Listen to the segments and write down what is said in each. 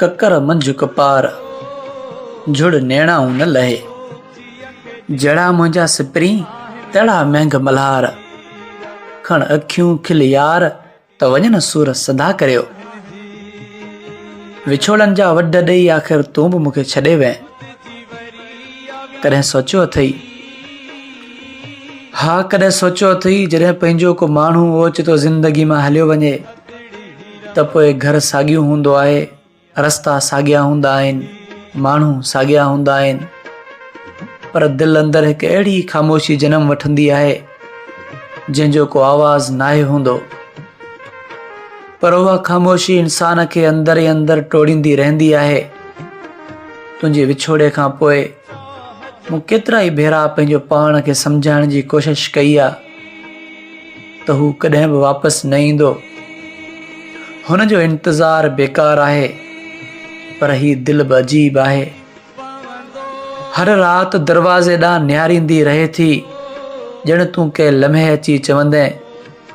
ڪڪر منجهه ڪپار، جھڙ نيڻائون نه لهي. جهڙا منهنجا سپرين، تهڙا مينگهه ملهار. کڻ اکيون کل يار، ته وڃن سور سدا ڪريو. وڇوڙن جا وڍ ڏئي آخر تون به مون کي ڇڏي وئين. ڪڏهن سوچيو اٿئي؟ ها ڪڏهن سوچيو اٿئي جڏهن پنهنجو ڪو ماڻهو اوچتو زندگي مان هليو وڃي ته پوء گهر ساڳيو هوندو آهي، رستا ساڳيا هوندا آهن، ماڻهو ساڳيا هوندا آهن پر دل اندر هڪ اهڙي خاموشي جنم وٺندي آهي جنهن جو ڪو آواز ناهي هوندو پر اها خاموشي انسان کي اندر ئي اندر ٽوڙيندي رهندي آهي. تنهنجي وڇوڙي کان پوء مون ڪيترا ئي ڀيرا پنهنجو پاڻ کي سمجهائڻ جي ڪوشش ڪئي آ ته هو ڪڏهن به واپس نه ايندو. هن جو انتظار بيڪار آهي پر هي دل به عجيب آهي. هر رات دروازي ڏانهن نهاريندي رهي ٿي، ڄڻ تون ڪنهن لمحي اچي چوندين،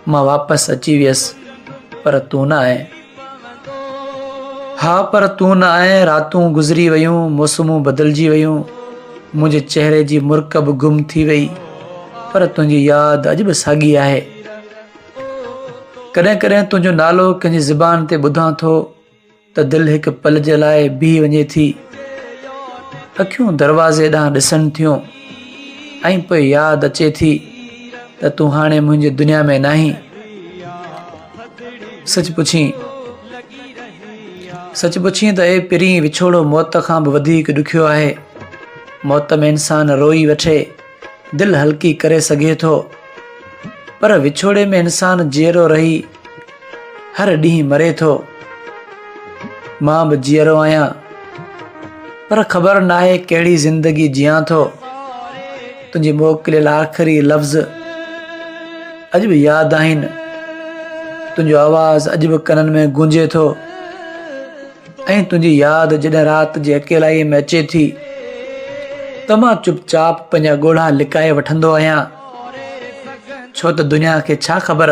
مان واپس اچي ويس، پر تون نه آئين. ها پر تون نه آئين، راتون گذري ويون، موسمون بدلجي ويون، منهنجي چهري جي مرڪ به گم ٿي وئي، پر تنهنجي ياد اڄ به ساڳي آهي. ڪڏهن ڪڏهن تنهنجو نالو ڪنهن جي زبان تي ٻڌان ٿو، ته دل هڪ پل جي لاء بيهي وڃي ٿي. اکيون دروازي ڏانهن ڏسن ٿيون ۽ پوء ياد اچي ٿي ته تون هاڻي منهنجي دنيا ۾ ناهين. سچ پڇين سچ پڇين ته اي پرين وڇوڙو موت کان به وڌيڪ ڏکيو آهي. موت ۾ انسان روئي وٺي دل هلڪي ڪري سگهي ٿو پر وڇوڙي ۾ انسان جيئرو رهي هر ڏينهن مري ٿو. مان به جيئرو آهيان پر خبر ناهي ڪهڙي زندگي جيان ٿو. تنهنجي موڪليل آخري لفظ اڄ به ياد آهن. تنهنجو آواز اڄ به ڪنن ۾ گونجي ٿو. ۽ تنهنجي ياد جڏهن رات جي اڪيلائيء ۾ اچي ٿي ته مان چپ چاپ پنهنجا ڳوڙها لڪائي وٺندو آهيان. ڇو ته دنيا کي ڇا خبر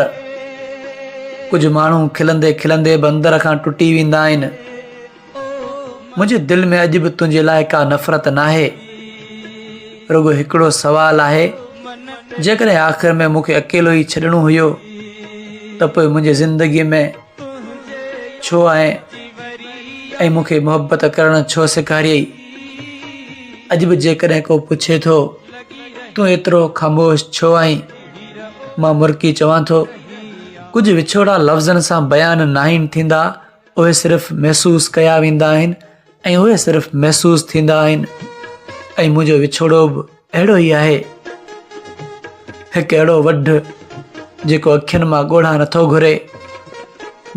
ڪجهه ماڻهو کلندي کلندي به اندر کان ٽٽي ويندا آهن. منهنجي دل ۾ اڄ به تنهنجي لاء ڪا نفرت ناهي. رڳو هڪڙو سوال آهي، جيڪڏهن آخر ۾ مون کي اڪيلو ئي ڇڏڻو هيو ته پوء منهنجي زندگيء ۾ ڇو آئين ۽ مون کي محبت ڪرڻ ڇو سيکاريئي؟ اڄ به جيڪڏهن ڪو پڇي ٿو، تون ايترو خاموش ڇو آهين؟ مان مرڪي چوان ٿو، ڪجهه وڇوڙا لفظن سان بيان ناهن ٿيندا، اهي صرف محسوس ڪيا ويندا آهن ۽ اهي صرف محسوس ٿيندا آهن ۽ منهنجو وڇوڙو به اهڙو ئي آهي. هڪ اهڙو وڍ جيڪو اکين مان ڳوڙها نٿو گهري.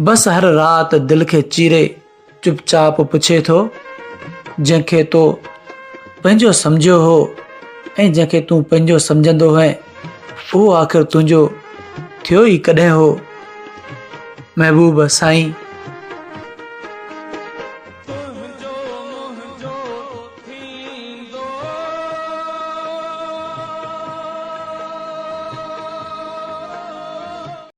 بس هر رات دل کي چيري چپ چاپ پڇي ٿو، جنهن کي تو پنهنجو سمجهيو هو ۽ جنهن کي تون پنهنجو سمجهندو هئين، اهو آخر تنهنجو ٿيو ئي ڪڏهن هو؟ محبوب سائين!